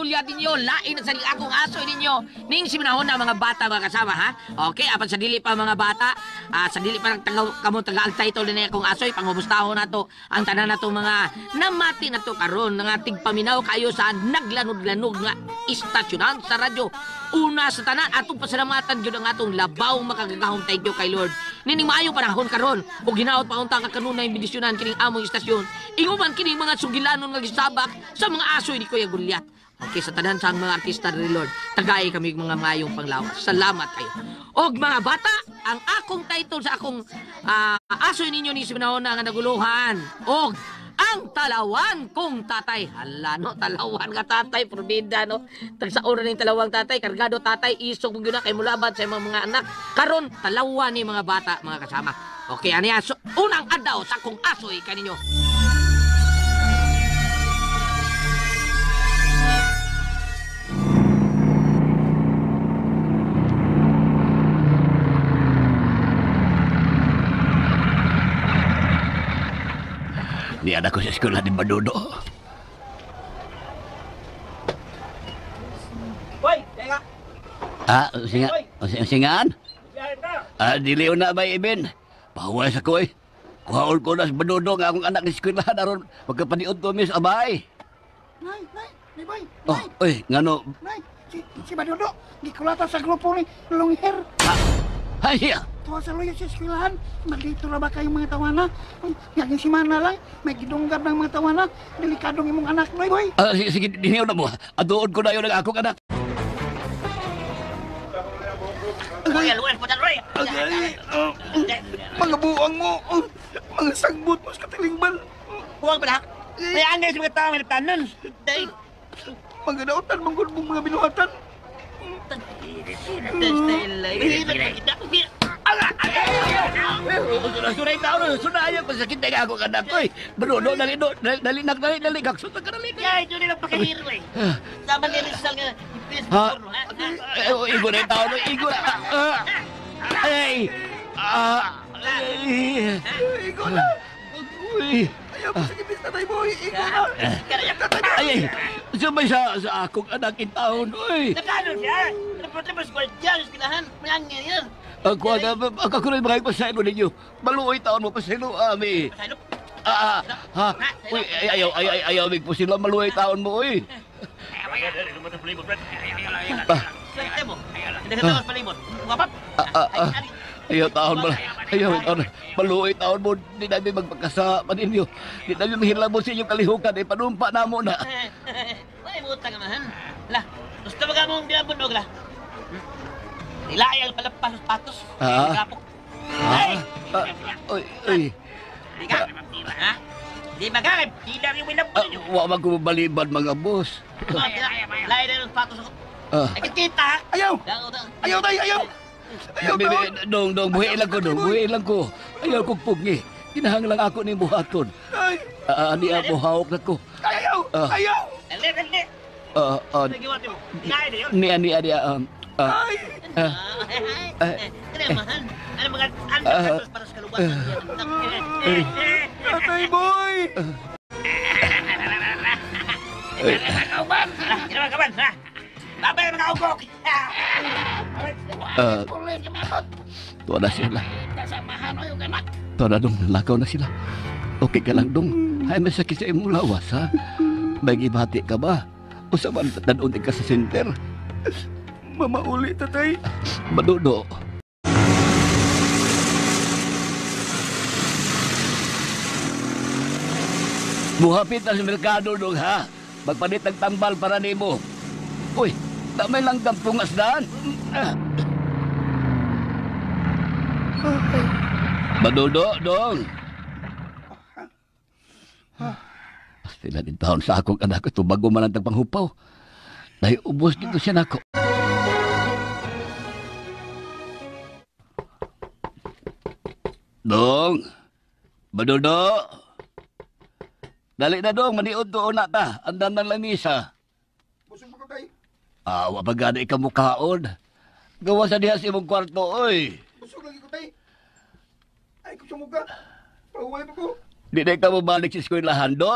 Goliath ninyo. Lain na sa akong aso ninyo. Ning siminahon na mga bata mga kasama ha. Okay, apan sa dili pa mga bata, sa dili pa taga, kamo taga ang title ni akong asoy, pangumustahon nato ang tanan nato mga namati nato karon nga tigpaminaw kayo sa naglanog-lanog nga istasyonan sa radyo. Una sa tanan atong pasalamatan gyud ang atong labaw makagagahom, thank you kay Lord. Nining maayong panahon karon ug hinaot pa unta nga kanunay bendisyonan kining among istasyon. Inguman kining mga sugilanon nga gisabak sa mga asoy ni Kuya Goliath. Okay, sa tanan sa mga artista ni Lord, tagay kami mga maayong panglawas. Salamat kayo. Og mga bata, ang akong title sa akong asoy ninyo ni Siminahon nga naguluhan. Og ang talawan kong tatay. Hala no, talawan nga tatay, probida no. Tagsaon ning talawang tatay, kargado tatay, isog mo gyud na kay mulabat sa imong mga anak. Karon talawan ni mga bata, mga kasama. Okay, ani so, unang adlaw sa akong asoy kaninyo. Niyan ako sa eskwela ni Madudo. Hoy, teka. Ah, singa, singaan? Ah, dili na ba, Ibin? Pahuwas ako eh. Kuhaon ko na sa Madudo nga akong anak sa eskwela aron magkapaniod ko mis abay. Nay, nay, nay, bay, Oh, nay, oy, ngano? nay, si Madudo, gikulata sa grupo ni Longhair. Hay siya. Tuwa sa luya sa eskwelahan, maldito ra ba kayong mga tawana? Ngaging simana lang, may gidunggab ng mga tawana, delikadong imong anak, nay, boy. Ah, sige, sige, diniyaw na mo. Atuon ko na yun ang akong anak. Agay, mga buang mo, mga sagbot mo sa katilingban. Buwag ba na? May angay sa mga tao may tanon. Day. Mga dautan, manggod mong mga binuhatan. Sunay tao na, sunayan ko sakit na akong anak ko eh. Madudo, dali, dali, dali, dali, dali, kaksot ka dali. Ya, ito nila pakahiro eh. Sama ni Rizal nga Ha? Facebook ha? Eh, oh, igo na yung tao no, igo na. Ah, ay, ah, ay. Igo na. Uy. Ayaw mo sa gibis, tatay boy. Igo na. Ay, ay, sumay sa akong anak in taon, uy. Nagkano siya? Napatapos gwardiya sa eskwelahan. May angay yan. Ako, ako rin mga pasaylo ninyo. Maluoy taon mo, pasaylo, ami. Pasaylo? Ah, ah, ha? Uy, ay, ayaw, ay, ay, ayaw, mig po sila, maluoy taon mo, uy. Ah, Swerte mo. Hindi ka tawas palimot. Wapap. ah, ah, ah. Ayaw taon mo, ayaw taon. Maluoy taon mo, di namin magpagkasama ninyo. Di namin mahilabot sa inyong kalihukan, eh, panumpa na mo na. Ay, buta ka man. La, gusto ba ka mong binabunog la? Ilay ang palapas sa patos. Ah? Kapok. Ah, ah, uy, uy. Di ka? Ha? Di ba ka? Di na rin winabon Ah, ninyo. wa man ko mabaliban mga boss. Lay na yung patos ako. Ah. Ay, kita. Ayaw! Ayaw, tay, ayaw! Ayaw, Bebe, dong, dong, buhi lang ko, dong, buhi lang ko. Ayaw kong pugni. Kinahanglan lang ako ning buhaton. Ay! Ah, ani ako hawak na ko. Ayaw! Ah. Ayaw! Dali, dali. Ah, ah, Nagiwati mo. Lay na yun. ni ani ani ah, Ay! ah, Ano man? Ano mga ano Ah. patos para sa kaluwasan? Tatay boy! ay, Ano kaban? Ha? Babay mga ugok. ah, tuwa na sila. Tuwa na dong, lakaw na sila. Okay ka lang dong. Ay, may sakit sa imong lawas, ha? May gibati ka ba? Usa man tanon ka sa center. Mamauli, tatay. Madudo. Muhapit na sa merkado dong ha. Magpalit ng tambal para nimo. Uy, damay lang kang pungas daan. Ah. Madudo, dong. Pastila din taon sa akong anak ito bago man ang tagpanghupaw. Dahil ubos dito siya nako. Dong! Madudo! Dali na dong, maniod doon na ta. Andan ng lamisa. Busog pa ko, tay. Ah, wa pa gani ka mukaon. Gawa sa diha sa imong kwarto, oy. Busog lagi ko, tay. Ay, kusog ka. Pahuway pa ko. Di na ka mabalik sa eskwelahan, do.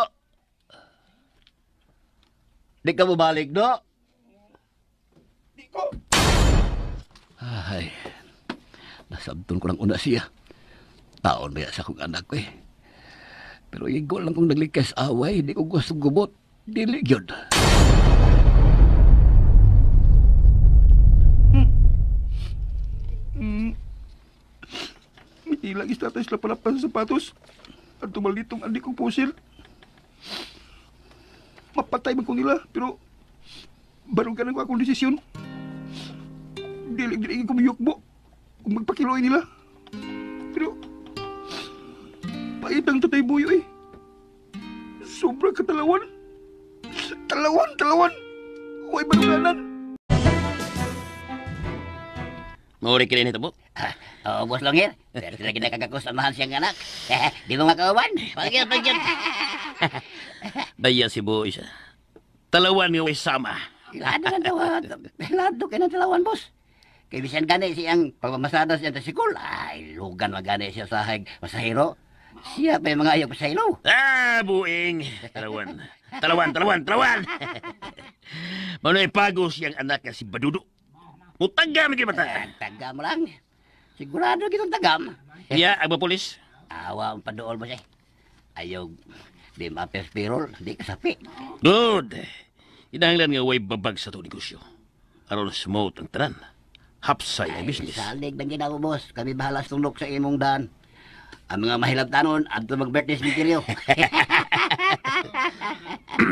Di ka mobalik, do? Di ko. Ay, nasabton ko lang una siya. Taon ba sa akong anak ko eh. Pero igo lang kong naglikas away, di ko gusto gubot. Dili gyud. Mitila gistatay sila palapan sa sapatos. At tumalitong andi kong pusil. Mapatay man ko nila, pero barugan ko akong desisyon. Dili-dili ko miyukbo kung magpakiloy nila. Pero paitang Tatay Buyo eh. Sobra katalawan. Talawan, talawan. Huwag baruganan. Mauri kini nito po. Oo, Boss Longher. Pero sila ginakagakus amahan siyang anak. Di mo makauban. Pagyan, pagyan. Daya si Boy siya. Talawan nga way sama. Ilado ng tawa. Ilado kayo ng talawan, boss. Kay bisan gani siyang pagmamasada siya sa sikul. Ay, lugan magani siya sa masahiro. Siya pa yung mga ayaw sa ilo. Ah, buing. Talawan. Talawan, talawan, talawan. Manoy pago siyang anak nga si Badudo. Mutagam gyud bata. Tagam lang. Sigurado kitong tagam. Iya, ang pulis. Awa ang padool mo siya. Ayaw, di mapespirol, di kasapi. Good. Kinahanglan nga way babag sa to negosyo. Aron smooth ang tanan. Hapsay ang business. Salig ng ginawa, boss. Kami bahala sa tunok sa imong daan. Ang mga mahilabtanon, adto mag-birthday sa misteryo.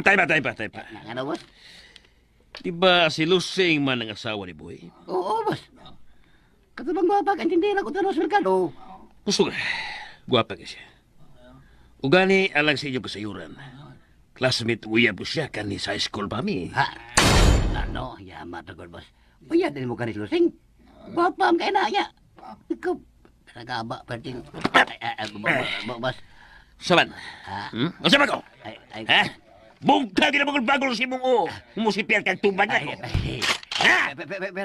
Tayo pa, tayo pa, tayo pa. Ano, boss? Di ba si Lusing man ang asawa ni Boy? Oo, boss. Katubang gwapa, kaintindi lang ko tanong sa merkado. Gusto ka. Gwapa ka siya. Ugani alang sa inyong kasayuran. Classmate uyab ko siya kani sa high school pa mi. Ha? Ano, yama to, boss. Uya din mo ka ni Lusing. Gwapa ang kaina niya. Ikaw, nagaba, pwedeng... Boss. Saban? Ha? Hmm? Unsa ba ko? Ay, ay, Ha? Bungka ginabagol-bagol si mong o. Musipir kang tubag na ay, ko. ay. Ha?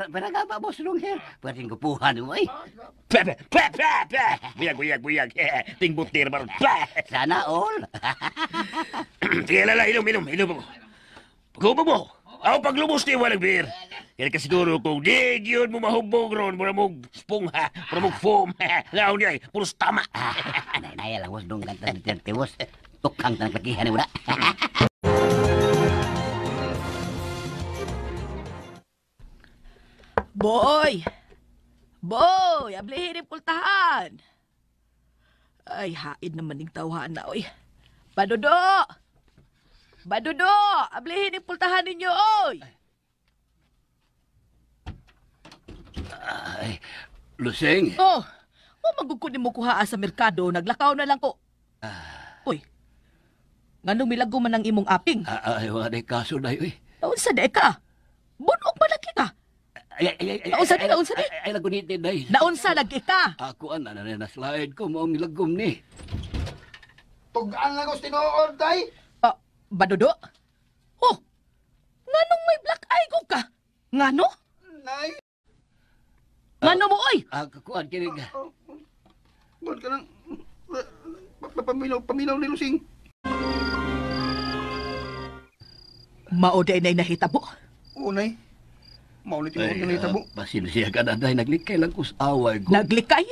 Pero nga ba, boss, long hair? Pwedeng kupuhan mo, eh. Pa, pa, pa, pa, pa. Buyag, buyag, buyag. Tingbutir ba ron? Pa! Sana all. Sige, lala, inom, inom, inom mo. Pagkubog mo. Ako paglubos ni walang beer. Kaya ka siguro kung di yun mo mahubog ron, mura mong spongha, mura mong foam. Laon niya, puros tama. Nay, lang, boss, dong kanta ni Duterte, boss. Tukang tanang lakihan ni wala. Boy! Boy! Ablihin yung pultahan! Ay, haid naman ning tawhan na, oy. Badudo! Badudo! Ablihin yung pultahan ninyo, oy! Ay, Lusing. Oh! O magugkod ni mo kuhaa sa merkado, naglakaw na lang ko. Uy! Nganong milago man ang imong aping? Ay, wala na kaso na eh. Naunsa di ka? Bunog malaki ka! Ay, ay, ay, ay, Naunsa ni, ay, naunsa ni? Ay, ay, lagunitin day. Naunsa lagi ka! Ako ang na na slide ko, maong nilagom ni. Tugaan lang ko sa tinuod, tay. Ah, Badudo? Oh! Nganong may black eye ko ka? Ngano? Nay. Ngano mo, oy? Ah, kukuan kinig. Buwan ka lang. Paminaw, paminaw ni Lusing. Mao day na'y nahitabo. Oo, nay. Maulit yung nga nahitabo. Pasensya ka na, day. Naglikay lang ko sa away ko. Naglikay?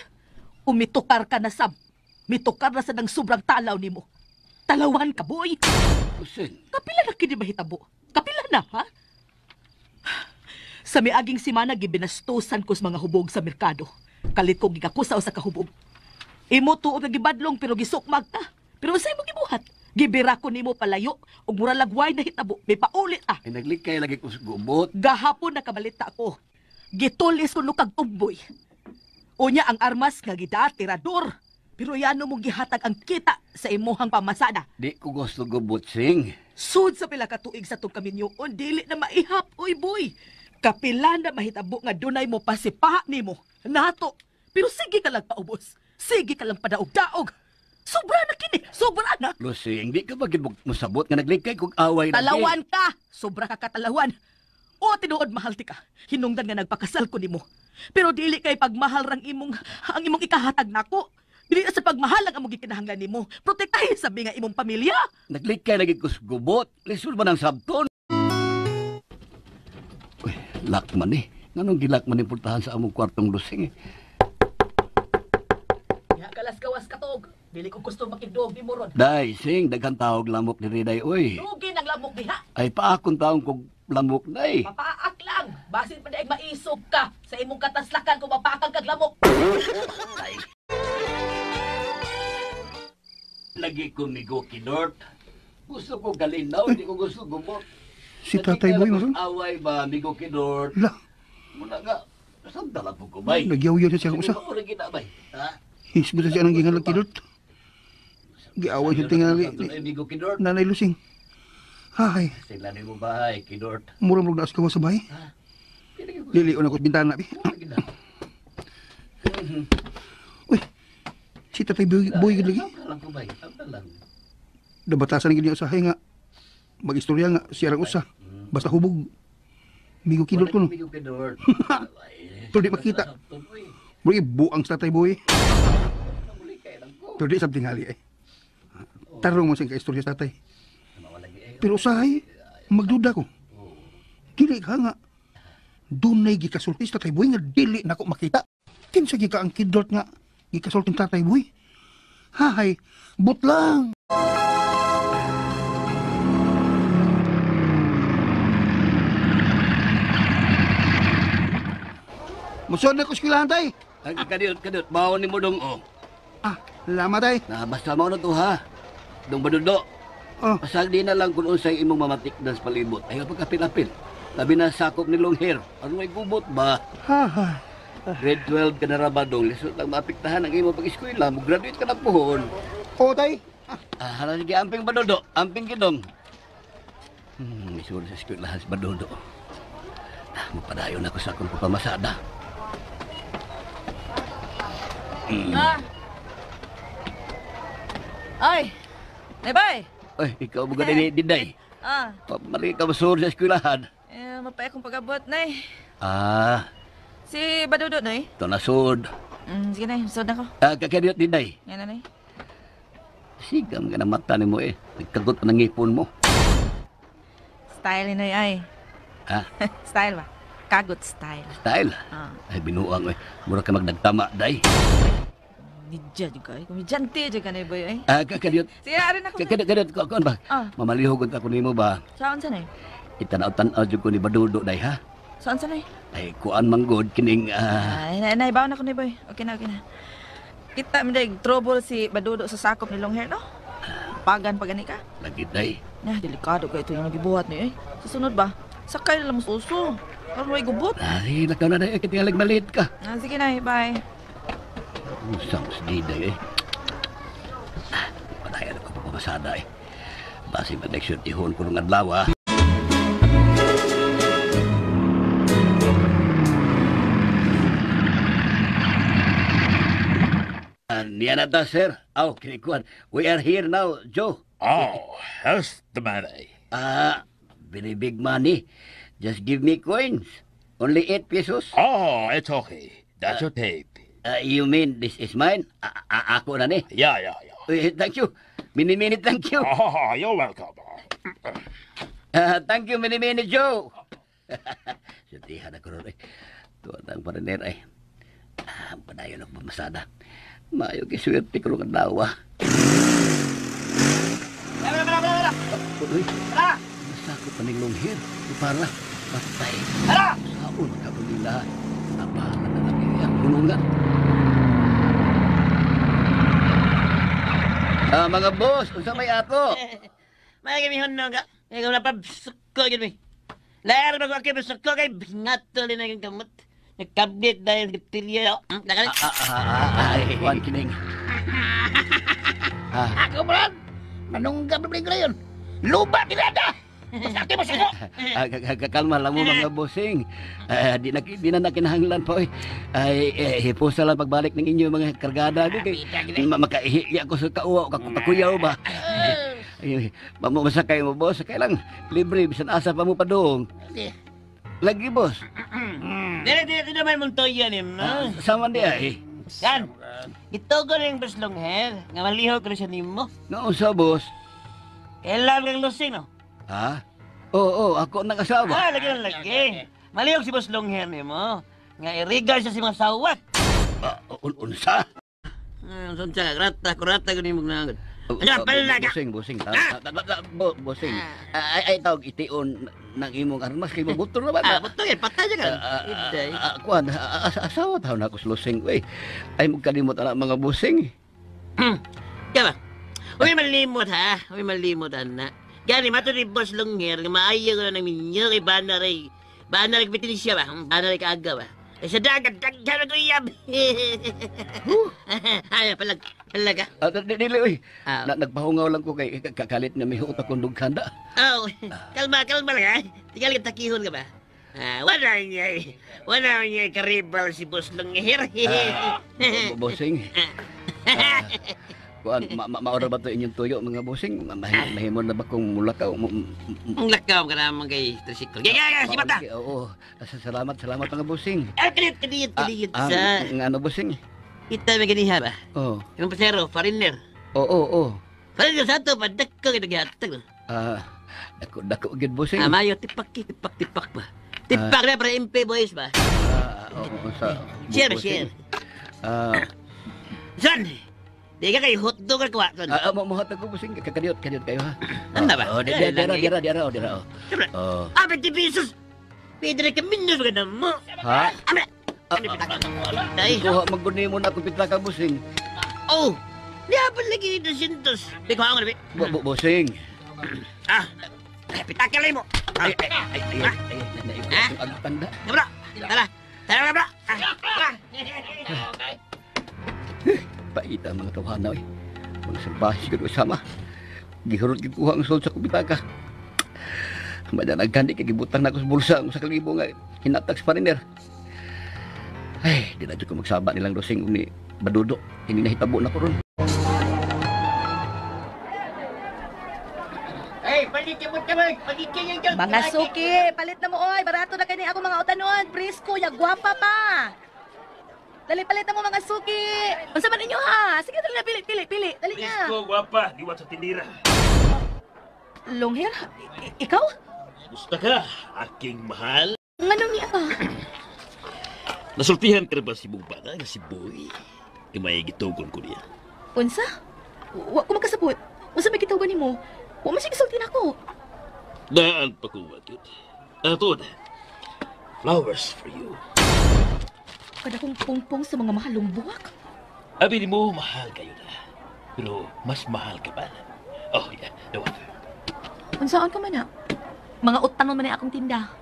Umitukar ka na sab. Mitukar na sa nang sobrang talaw nimo. Talawan ka, boy. Lusing. Kapila na kini mahitabo? Kapila na, ha? Sa miaging simana gibinastusan ko sa mga hubog sa merkado. Kalit ko gigakusaw sa kahubog. Imo tuod nga gibadlong pero gisukmag ta. Pero unsay mo gibuhat? Gibira ko nimo palayo ug mura lagway na hitabo. May paulit ah. Ay, naglikay lagi ko sa gubot. Gahapon nakabalita ko. Gitulis ko kag tumboy. Unya ang armas nga gida tirador. Pero yano mo gihatag ang kita sa imuhang pamasada. Di ko gusto gubot, Sing. Sud sa pila ka tuig sa tong kaminyoon, dili na maihap, oy boy. Kapila na mahitabo nga dunay mo pasipa nimo. Nato. Pero sige ka lang paubos. Sige ka lang padaog-daog. Sobra na kini, sobra na. Lusing, di ka ba gid mo musabot nga naglikay kog away lagi? Talawan ka! Sobra ka katalawan. O tinuod mahal ti ka. Hinungdan nga nagpakasal ko nimo. Pero dili kay pagmahal rang imong ang imong ikahatag nako. Dili na sa pagmahal ang among gikinahanglan nimo. Protektahin sabi nga imong pamilya. Naglikay lagi ko sa gubot. Lisod ba ng sabton? Lock man eh. Nganong gilak man yung pultahan sa among kwartong lusing eh. Ya kalas gawas katog. Dili ko gusto makidog ni mo ron. Day, sing, daghang tawag lamok diri day, oy. Lugi ng lamok diha. Ay, paakong taong kog lamok, day. Mapaak lang. Basin pa daig maisog ka sa imong kataslakan kung mapakang kag lamok. Lagi ko migo kinort. Gusto ko galinaw, hindi ko gusto gumot. Si Tatay Boy, mo maron. Away ba, migo kinort. La, Muna nga, saan dala po ko, bay? nagyaw-yaw siya siyang usa. Sige, maura gina, bay. Ha? Hisbo sa siya ng gingalag kidot. Giaway siya tingali. Ay, migo kinort. Nanay Lusing. Hay, Sila ni mo bahay, kinort. murang murang naas kawa sa bahay. Lilion ako sa bintana. Bi. Mura gina. Uy, si Tatay Boy, Boy gid lagi. Saan lang ko, bay? Saan lang? Nabatasan gid niya usahay nga. Mag-istorya nga siya rang usa. Basta hubog. Migo kidot ko no. Migo kinort. Pero di makita. Murag buang sa Tatay Boy. Pero di sab tingali eh. Tarong mo siyang kaistorya sa tatay. Pero usahay, magduda ko. Dili ka nga. Dunay gikasulti sa Tatay Boy nga dili nako makita. Kinsa gika ang kidot nga gikasulti ni Tatay Boy? Hahay, butlang. Musod na ko eskwelahan tay. Ay, kadiyot, kadiyot. Baon ni mo dong, oh. Ah, lama tay. Na, basta mo na to, ha? Dong badudo. Oh, Pasag di na lang kung unsay imong mamatikdan sa palibot. Ayaw pagkapil-apil. Labi na sakop ni long hair. Ano may gubot ba? hahay. Grade 12 ka na ra ba dong? Lisod lang maapektahan ang imong pag-eskwela. Mo-graduate ka na pohon. Oh, tay. Ah, hala sige, amping badudo. Amping gidong. Lisod sa eskwelahan sa badudo. Ah, mapadayon ako sa akong pagpamasada. Ah. Ay. Nay bay. Ay, ikaw mo ganun diday. Ah, Pamali ka masur sa eskwelahan. eh, mapay akong pag-abot, nay. Ah, Si Badudo, nay. ito na sud. Sige, nay. Sod na ko. Ah, kakadiyot diday. Ngayon na, nay. Sigam ka na mata ni mo eh. Nagkagot pa ng ngipon mo. Style, ni, nay, ay. Ha? Style ba? Kagot style. Style. Ah. Ay, binuang eh. Mura ka magdagtama, day. Nidya, juga, ay. Komedyante, juga, nay, boy, ay. Ah, kakadiyot. Sige, arin ako. nay. Kakadiyot, kakadiyot. Kuan ba? Ah. Mamalihog ako nimo ba? Saan sa, nay? Itanaw-tanaw jud ko ni Badudo, day, ha? Saan sa, nay? Ay, kuan manggod, kining, ah... Ay, nay, nay, baon ako, nay, boy. Okay na, okay na. Kita, mi, day, trouble si Badudo sa sakop ni Long Hair, no? Pagan pa gani ka. Lagi, day. Nah, delikado ka ito yung nagibuhat niyo, eh. Sa sunod ba? Sakay na lang mas uso. Karon way gubot. Ay, lakaw na, day. Kitingalag maliit ka. Ah, sige na, bye. Usang sa diday, eh. Ah, padayon ako pamasada, eh. Basi ba next year, tihon ko ng adlaw, ah. Ah, niya na ta, sir. Aw, kinikuan. We are here now, Joe. Oh, how's the money? Ah, very big money. Just give me coins. Only 8 pesos. Oh, it's okay. That's your tape. You mean this is mine? Ako na ni. Yeah. Eh, thank you. Mini, mini, thank you. Oh, you're welcome. Ah, thank you, mini, mini, Joe. Sutihan ako ron eh. Tuwan ang pariner ay. Ah, padayon ako pamasada. Maayo kay swerte ko ron adlaw ah. Uy, masakot pa ning long hair. Para, patay. Saon ka po nila. Napahala na lang ang kulungan. Ah, mga boss, unsa may ako? May gamihon no ka. Ikaw na pa suko gid mi. Layar ba ko kay suko kay bingato ni nang kamot. Nagkabit dahil gatilya. Nakal. Ay, kuan kining. Ako, Brad. Manunggab na ko yun. Luba, dilada. Basta mo sako. Ah, kalma lang mo mga bossing. Ah, di na nakinahanglan pa oy. Ay, eh, hipusa lang pagbalik ng inyo mga kargada ko kay makaihi ako sa kauwa o kakuyaw ba. Ay, masakay mo boss, sakay lang libre bisan asa pa mo padung. Lagi boss. Dili dili dili naman mong toyo ni mo. Ah, sama di ay. Kan. Gitugo ning boss long hair nga malihok ko siya nimo. Nga unsa boss? Kailan kang lusing no? Ha? Oo, ako ang nag-asawa. Ah, lagi na lagi. Malihok si Boss Longhair nimo. Nga i-regard siya sa mga sawat. Unsa? Unsa ka grata, kurata gud nimo nangod. Ano pala ka? Busing, busing. Busing. Ay tawag tion ng imong armas kay mabutol na ba? Butol yan, patay ka. Kuan, asawa taon ako sa lusing, wey. Ay magkalimot ana mga busing. Kaya ba? Uy, malimot ha. Uy, malimot ana. Gani, mato ni Boss Longhair, maayo ko na ng minyo kay Banaray. Banaray bitin siya ba? Banaray kaaga ba? Sa dagat, daghan na iyab. Ay, palag, palag ah. Dili, uy. Nagpahungaw lang ko kay kakalit na may huot akong dugkanda. Oh, kalma, kalma lang ha. Tinggal ka takihon ka ba? Wala niya karibal si Boss Longhair. Bossing. Kuan, maora ba ito inyong tuyo, mga bossing? Mahimon na ba kung mulakaw? Ang lakaw ka naman kay tricycle. Gaya, si bata! Oo, salamat, salamat mga bossing. Ay, kadiyot, kadiyot, sa... Ang ano, bossing? Kita may ganiha ba? Oo. Yung pasero, foreigner. Oo, oo. Foreigner sa ito, padako kayo naghatag. Dako, gid, bossing. Mayo, tipak, tipak, tipak ba? Tipak na, para MP boys ba? Oo, sa... Share, share. Son! Di ka kayo hotdog ka kuha. Muhatag ko, bossing. Kakadiyot, kadiyot kayo, ha? Ano ba? Oh, dira, dira, dira, dira, oh. 20 pesos! Pwede na kami na sa mo. Ha? Ano? Kuha, maguni mo na akong pitaka, bossing. Oh! Di pa lagi 200. Di ko ako na, Bossing. Pitaka lang mo. Ay, ay, ay, ay, ay, ay, tanda. Tara, tara, tara, tara. Paita mga tawhana, eh. Mga salbahe siguro sama. Gihurot gikuha ang sol sa kubitaka. Madanagkan di kagibutang na ako sa bulsa ang sa kalibo nga hinatag sa pariner. Ay, di na ko magsaba nilang dosing ni Badudo. Hindi nahitabo na ko ron. Ay, palit mo tamag! Palit kayo dyan! Mga suki, palit na mo, oy! Barato na kayo ako mga utanon! Presko, ya gwapa pa! Dali, palit na mo mga suki! Unsa man inyo ha? Sige, dali na, pili, pili, pili. Dali na. Presko, gwapa. Diwat sa tindira. Longhair? Ikaw? Gusto ka, aking mahal. Nganong niya ka? Nasultihan ka na ba si mong bata nga si Boy? May gitugon ko niya. Unsa? Wa ko makasabot. Unsa may gitugon nimo? Wa man siya gisulti nako. Daan pa ko, Wagyot. Tuod. Flowers for you. Kada kong pungpong sa mga mahalong buwak. Abi mo, mahal kayo na. Pero mas mahal ka pa. Oh, yeah. Dawat. Unsaan ka man na? Mga utanon man na akong tinda.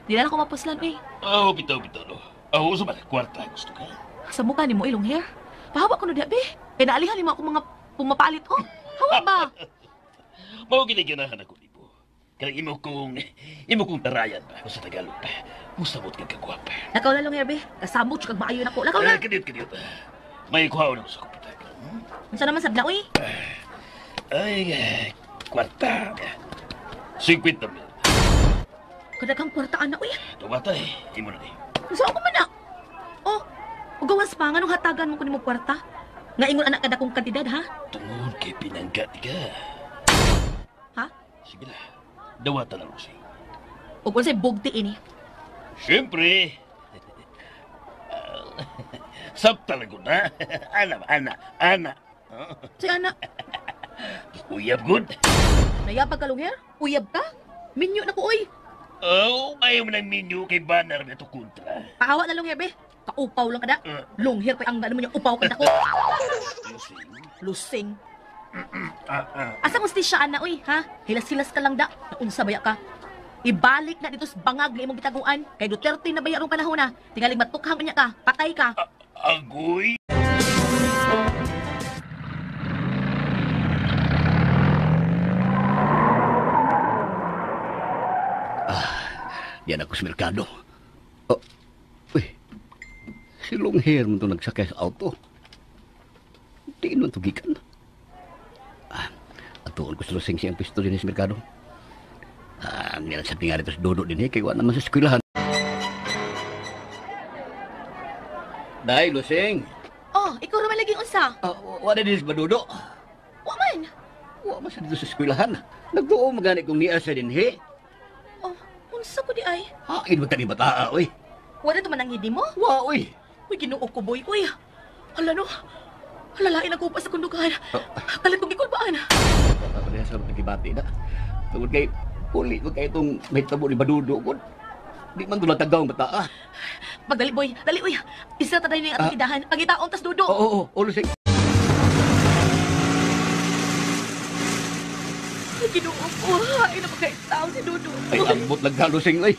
Di na ako mapuslan, eh. Oh, bitaw, bitaw, no. Oh, usa man, kwarta gusto ka. Sa mukha ni mo, ilong hair. Pahawa ko no diya, be. Kaya naalihan ni mo akong mga pumapalit, oh. Hawa ba? Mao giniganahan ako nimo. Kanang imo kong tarayan ba, kung sa Tagalog pa. Musamot kang kagwapa. Lakaw na, long hair, be. Kasamot, kag maayo na ko. Lakaw na. Kadiyot, kadiyot. May kuhaon ako sa komputaka. Unsa naman sabla, uy? Ay, kwarta. 50,000. Kadaghang kwarta, ana, uy. Tumatay, imo na ni. Unsa ako man na? Oh, ugawas pa, nganong hatagan mo ko nimo kwarta? Nga ingon anak kada kong kantidad, ha? Tungod kay pinangga ka. Ha? Sige na, dawatan na Lucy. Ug unsay bugti ini? Siyempre. Sabta lang ko na. Ana, ana, ana. Si ana. Uyab good. Nayabag ka, Longhair? Uyab ka? Minyo na ko, oy. Oh, ayaw mo ng minyo kay Banner na ito kontra. Pahawa na, Longhair, be. Kaupaw lang ka na. Longhair pa ang ano mo niya, upaw ka na ko. Lusing. Lusing. Asa kong stisya, ana, oy, ha? Hilas-hilas ka lang da. Naunsa baya ka. Ibalik na dito sa bangag na imong gitaguan. Kay Duterte na baya rong panahon na. Tingaling matukhang niya ka. Patay ka. Agoy! Diyan ako sa merkado. Oh, uy, si Longhair mo ito nagsakay sa auto. Di naman ito gikan. Atuon ko sa lusing siyang pisto din sa merkado. Nilang sa tingali ito sa dodo din eh, kaya wala naman sa eskwelahan. Day, lusing. Oh, ikaw raman laging unsa? Wala din sa badudo. Wa man. Wa man sa dito sa eskwelahan. Nagtuo magani kong niya sa dinhi. Oh, Unsa ko di ay? Hain ba ka ni bataa, oy? Wala to mananghid nimo? Wa, oy. Uy, Ginoo ko, boy. Uy, hala no. Hala, lain ako pa sa kundukan. Kalit kong gikulbaan. Pareha sa pagkibati na. Tungod kay, uli mo kay itong may tabo ni Badudo ko. Di man doon tagaw ang bataa. Pagdali, boy. Dali, uy. Isa taday ni atong tindahan. Pangitaon tas Dudo. Oo, oo, oo, Lusing. Ay, Ginoo ko. Hain na magkaitaw si Dudo. Ay, ambot lang ka, Lusing, oy.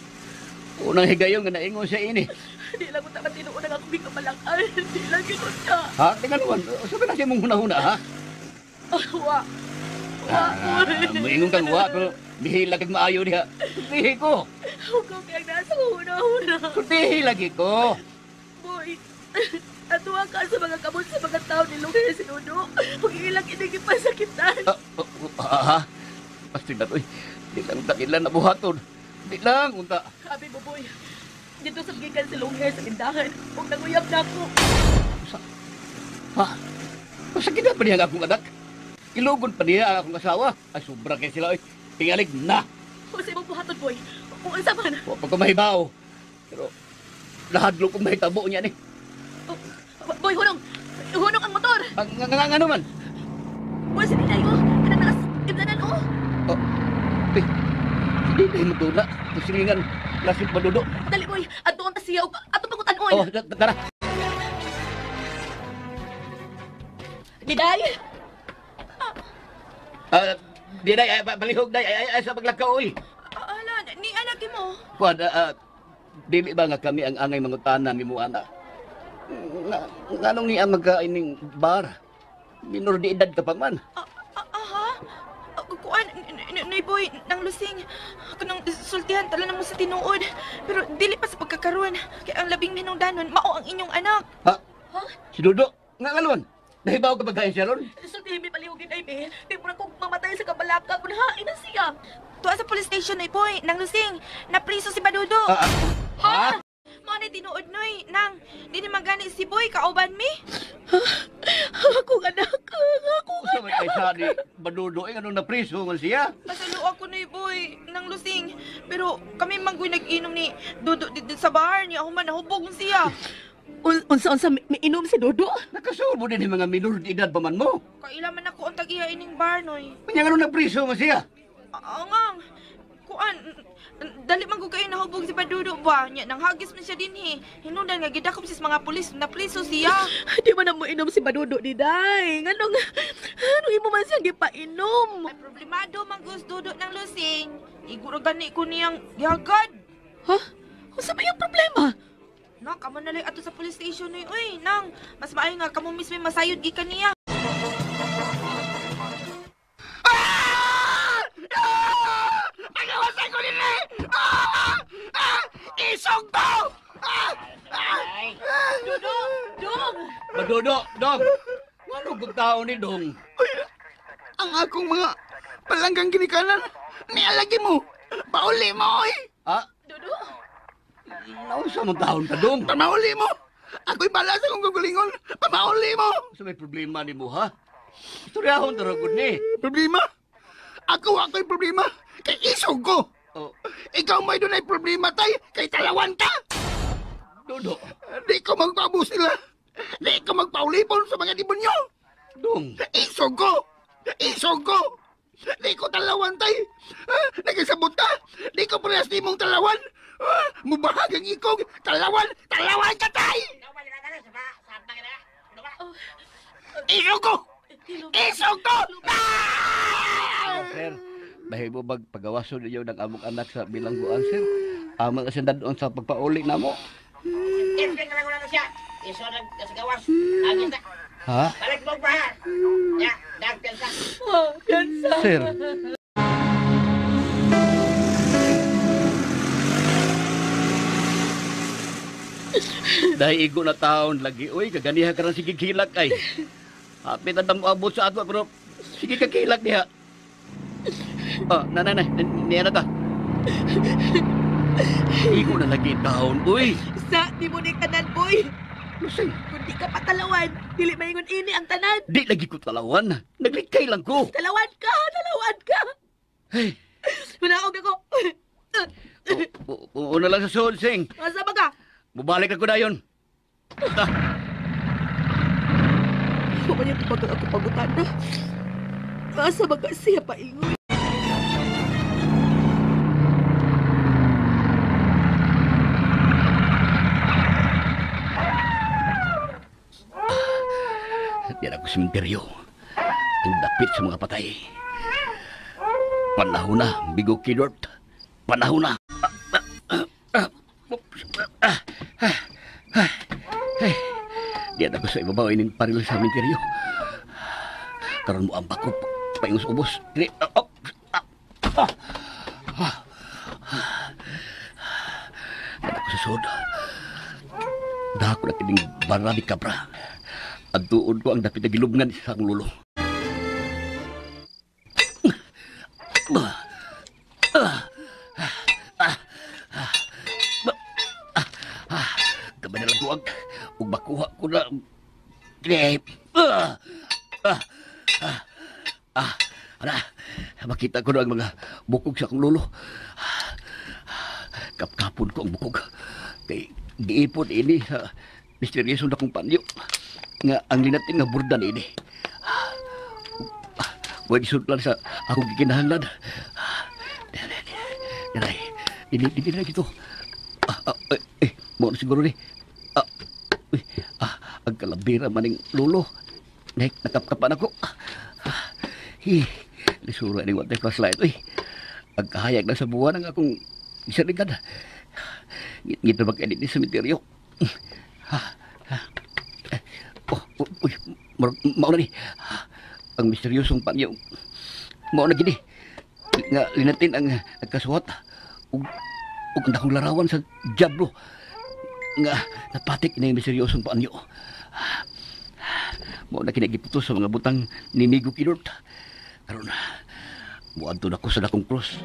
Unang higayon nga naingon siya ini. Di lang ko tama tinuod ang akong gikabalakan. Di lang ginunta. Ha? Tingnan naman, sabi na siya mong huna-huna, ha? Ah, wa. Wa, Ah, moingon kang wa, pero bihila kag maayo diha. Sultihi ko. Huwag kang nasa huna-huna. Sultihi lagi ko. Boy, atuwa ka sa mga kamot sa mga tao ni Luke si Dudo. Huwag ilang inigipasakitan. Ha? Pasti na, oy. Di lang takilan na buhaton. Di lang, unta. Sabi mo, boy, dito sa gikan si Longhair sa tindahan. Huwag nanguyab na ako. Ha? Masakit na pa niya ang akong anak. Ilugon pa niya ang akong asawa. Ay, sobra kay sila, oy. Tingalig na. Huwag sa imong buhaton, boy. Unsa man. Wa pa ko mahibaw. Pero, lahadlo kong mahitabo niya ni. Oh, boy, hunong. Hunong ang motor. Ang ang ano man? Boy, si Dinay, oh. Kanang naas, imdanan, oh. Oh, eh, hindi na himutuna. Tusilingan, lasip madudo. Dali, boy. Adtoon ta siya. Ato pagutanon. Oh, tara. Diday! Diday, balihog, day. Ay, sa paglakaw, oy. Ala, ni anak mo. Kuan, dili ba nga kami ang angay mangutana ni mo, anak? Nganong niya magkaining bar? Minor di edad ka pa man. Aha. Kuan, nay boy, nang lusing. Kanang sultihan tala na mo sa tinuod. Pero dili pa sa pagkakaroon. Kaya ang labing minungdanon, mao ang inyong anak. Ha? Si Dudo? Nga nga naman. Nahibaw ka pagkain siya ron? Sultihin mi palihog din ay, be. Di mo na kong mamatay sa kabalaka kung hain na siya. Tuwa sa police station, nay boy, nang lusing. Napriso si Badudo. Ha? Mao na tinuod, noy. Nang, di ni magani si boy, kauban mi. Akong anak, akong Sa may kaysa ni Badudo, eh, anong napriso man siya? Pasalo ako, noy boy, nang lusing. Pero kami manggoy nag-inom ni Dudo dito sa bar niya. Human, nahubog siya. Unsa-unsa, miinom si Dodo? Nakasubo din yung mga minor de edad pa man mo. Kaila man ako ang tag-iya ining bar, noy. Kanya nga nung napriso man siya. Angang, kuan, dali man ko kayo nahubog si Badudo ba? Nya, nanghagis man siya dinhi. Hinungdan nga gidakop sis mga pulis, napriso siya. Di man na mo inom si Badudo, Diday. Nganong, anong imo man siyang gipainom? Ay, problemado man gus Dudo ng lusing. Iguro gani ko niyang gihagad. Ha? Unsa ba yung problema? Nang, kamo na lang ato sa police station, noy. Uy, nang, mas maayo nga kamo mismo masayod gikan niya. Pagawasan ko nila! Isog to! Dodo! Dong! Badudo, Dong! Ano kung tao ni Dong? Uy, ang akong mga palanggang ginikanan, nialagi mo. Pauli mo, oy. Ha? Dodo? Naunsa mong taon ka, Dong? Pamauli mo. Ako'y bala sa kong gugulingon. Pamauli mo. Sa may problema ni mo, ha? Istoryahon taragod ni. Problema? Ako ako'y problema. Kay isog ko. Oh, Ikaw may doon ay problema, tay. Kay talawan ka. Dodo, Di ko magpaabos nila. Di ko magpaulipon sa mga demonyo. Dong. Isog ko. Isog ko. Di ko talawan, tay. Nagasabot ka. Di ko parehas di mong talawan. Mubahag ang ikog. Talawan. Talawan ka, tay. Isog ko. Isog ko. Oh, sir, bahimo bag pagawason ninyo ng among anak sa bilangguan, sir. Amang asendad sa pagpauli namo. Siya. Iso nag sa gawas. Agis na. Ha? Balik mo pa ha. Ya, dagpiansa. Oh, piyansa. Sir. Dahil igo na taon lagi, uy, kaganiha ka rin sige kilak ay. Hapit na mo abot sa ato, pero sige ka kilak diha. Oh, nanay, nay, niya na ta. Igo na lagi taon, uy. Sa, di mo ni tanan, boy. Lusing, Kung di ka patalawan, dili maingon ini ang tanan. di lagi ko talawan. Naglikay lang ko. Talawan ka, talawan ka. Hey, Manaog ako. Una lang sa suod, Sing. Asa ba ka? Mubalik ako dayon. Ta. Huwag niya tupag ako pagutan na. Asa ba ka siya paingoy? Diyan ako sementeryo. Ang dapit sa mga patay. Panahon na, Bigo Kidort. Panahon na. Diyan ako sa ibabaw ining paril sa sementeryo. Karon mo ang bako paingos ubos. Diyan ako sa sud. Dako na kining bara ni Kabra. At tuod ko ang dapit na gilubngan sa akong lulo. Gamay na lang duwag. Ug makuha ko na. Ana, makita ko na ang mga bukog sa akong lulo. Kapkapon ko ang bukog. Kay giipon ini sa misteryoso na kong panyo. Nga ang linating nga burdan ini. Huwag isudlan sa akong gikinahanglan. Diray, dili na gito. Mo na siguro ni. Ang kalabira maning lulo. Nek, nakapkapan ako. Lisura ni watay flashlight. Uy, ang kahayag na sa buwan ang akong isaligan. Ngit-ngit na magkainit ni sementeryo. Uy, mauna ni. Ang misteryosong panyo. Mauna gini. Nga linatin ang nagkasuhat. Ug ang dakong larawan sa diablo. Nga napatik na yung misteryosong panyo. Mauna kinagiputo sa mga butang ni Migo Kidort. Karon, muadto na ko sa dakong cross.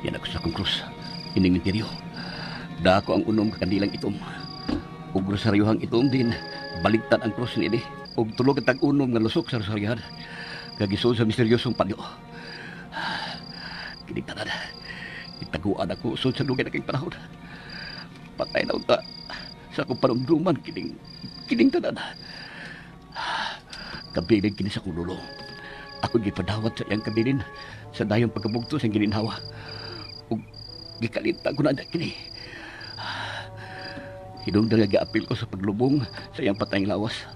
Yan ako sa dakong cross. Ining misteryo. Dako ang unom kandilang itom. Ug rosaryohang itom din. Baligtad ang cross niini. Ug tulog ang tag-unom nga lusok sa rosaryohan. Kagisuod sa misteryosong panyo. Kining tanan. Itaguan ako usod sa lugay na king panahon. Patay na unta sa akong panumduman kining tanan. Kabilin kini sa akong lulo. Ako gipadawat sa iyang kabilin sa dayong pagkabugto sa gininhawa. Ug gikalinta ko na kini. Hinungdan nga giapil ko sa paglubong sa iyang patayng lawas.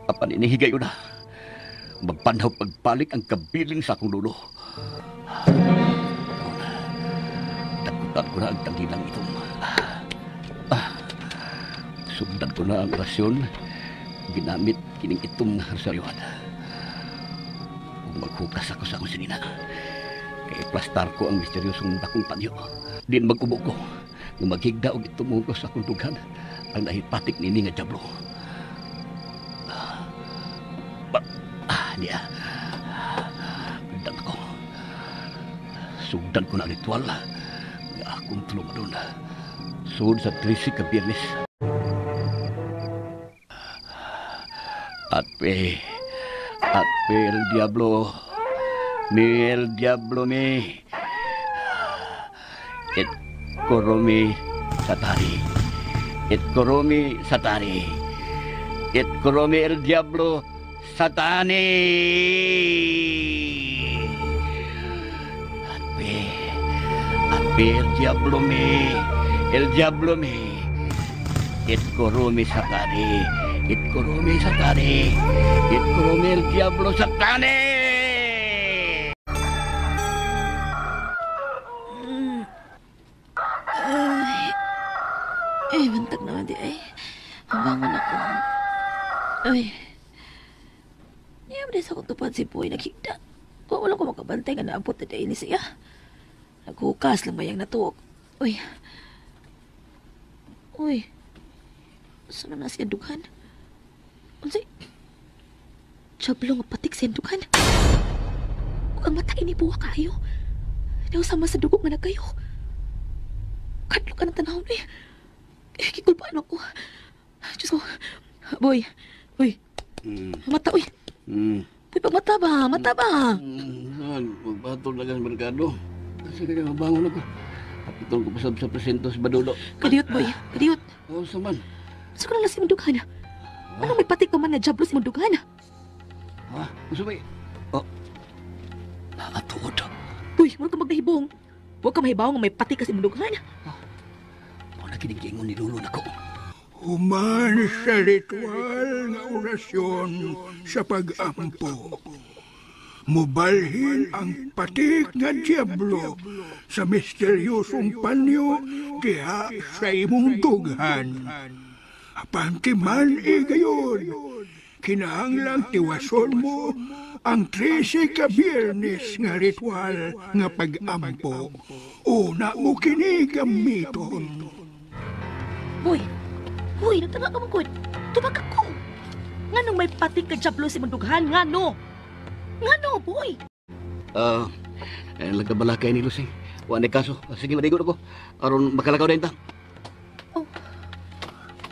Apan inihigay na. Magpanhaw pagpalik ang kabiling sa akong lulo. Takutan ko na ang tangilang itong. Sundan ko na ang orasyon. Ginamit kining itong rosaryohan. Ug maghukas ako sa akong sinina. Kay plastar ko ang misteryosong dakong panyo. Din mag-ubo ko. Nga maghigda og itong sa akong dughan ang nahipatik nini nga diablo. Niya. Sugdan ako. Sugdan ko na ang ritual nga akong tulungan. Sud sa 13 ka Biyernes. Atpe el diablo. Mi el diablo mi. Et koromi satari. Et koromi satari. Et koromi el diablo satani. Atpe el diablo mi. El diablo mi. Et koromi satani. Et koromi satani. Et koromi el diablo satani. Ay, bantag naman di ay. Bangon ako. Ay. Niya ba sa akong tupad si Boy naghigda. Wala ko makabantay nga naabot na dahil ni siya. Naghukas lang bayang natuok. Uy. Uy. Saan na siya dughan? Unsay? Diablo nga patik siya dughan. Ug ang mata ini buwa kayo. Daw sama sa dugo nga nagkayo. Kadlok ka ng tanawon eh. Kikulpaan ako. Diyos ko. Boy. Uy. Mata, uy. Uy, pagmata ba? Mata ba? Magbatol na sa merkado. Kasi kaya mabangon ako. Kapitol ko pa sa presinto sa Badudo. Kadiyot, boy. Kadiyot. Oo, saman. Sa ko na lang si Mundughan. Anong may patik pa man na jablo si Mundughan? Ha? Gusto ba? Oh. Nakatuod. Uy, wala ka magnahibong. Huwag ka mahibaw nga may patik ka si Mundughan. Wala kinigingon ni Lolo nako. Human sa ritual nga orasyon sa pag-ampo. Mubalhin ang patik nga diablo sa misteryosong panyo diha sa imong dughan. Apan man igayon, kinahanglang tiwason mo ang 13 ka Biyernes nga ritual nga pag-ampo. Una mo kini gamiton. Boy, boy, nagtanga ka mong. Tubag ako. Nganong may patik ka diablo si Mundughan? Ngano? Ngano, boy? Lagkabalakay ni Lusing. Wa na kaso. Sige, madigo ako. Aron makalakaw din ta. Oh,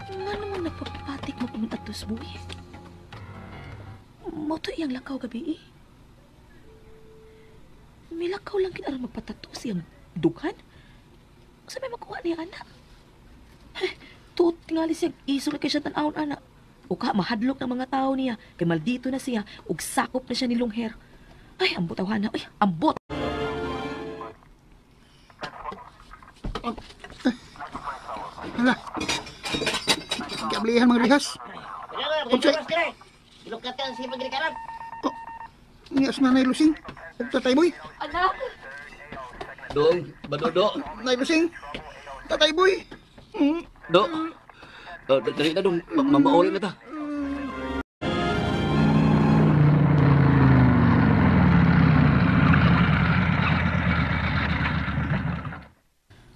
ngano man nagpapatik mo pumuntatos, boy? Mao to iyang lakaw gabi eh. Milakaw lang kinaron magpatatos iyang dughan. Sa may makuha niya, anak? Tuot tingali siya, iso na kay siya tan-awon, anak. O ka, mahadlok ng mga tao niya. Kay maldito na siya, ug sakop na siya ni Longher. Ay, ambot awhana. Ay, ambot! Hala. Gablihan mga rehas. Unsay? Oh, niyas na Nay Lusing. Tatay Boy. Anak! Dong, Badudo. Nay Lusing. Tatay Boy. Do. Dali na dong, mamauli na ta.